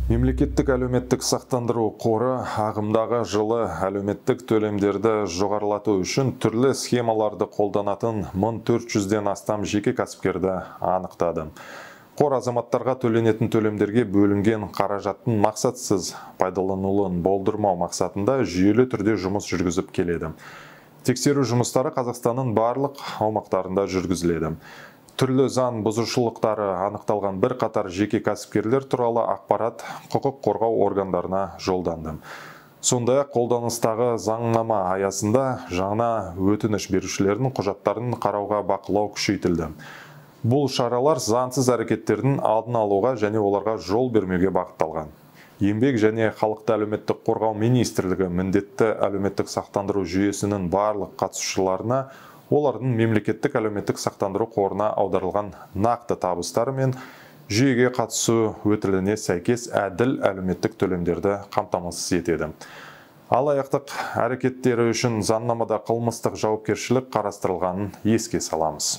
Мемлекеттік әлеуметтік сақтандыру қоры ағымдағы жылы әлеуметтік төлемдерді жоғарылату үшін түрлі схемаларды қолданатын 1400-ден астам жеке кәсіпкерді анықтады. Қор азаматтарға төленетін төлемдерге бөлінген қаражаттың мақсатсыз пайдаланылуын болдырмау мақсатында жүйелі түрде жұмыс жүргізіп келеді. Тексеру жұмыстары Қазақстанның барлық аумақтарында жүргізіледі. Түрлі заң бұзушылықтары анықталған бірқатар жеке кәсіпкерлер туралы ақпарат құқық қорғау органдарына жолданды. Сондай-ақ қолданыстағы заңнама аясында жаңа өтініш берушілердің құжаттарын қарауға бақылау күшейтілді. Бұл шаралар заңсыз әрекеттердің алдын алуға және оларға жол бермеуге бағытталған. Еңбек және халықты әлеуметтік қорғау министрлігі міндетті әлеуметтік сақтандыру жүйесінің барлық қатысушыларына олардың мемлекеттік әлеуметтік сақтандыру қорына аударылған нақты табыстары мен жүйеге қатысу өтіліне сәйкес әділ әлеуметтік төлемдерді қамтамасыз етеді. Алаяқтық әрекеттері үшін заңнамада қылмыстық жауапкершілік қарастырылғанын еске саламыз.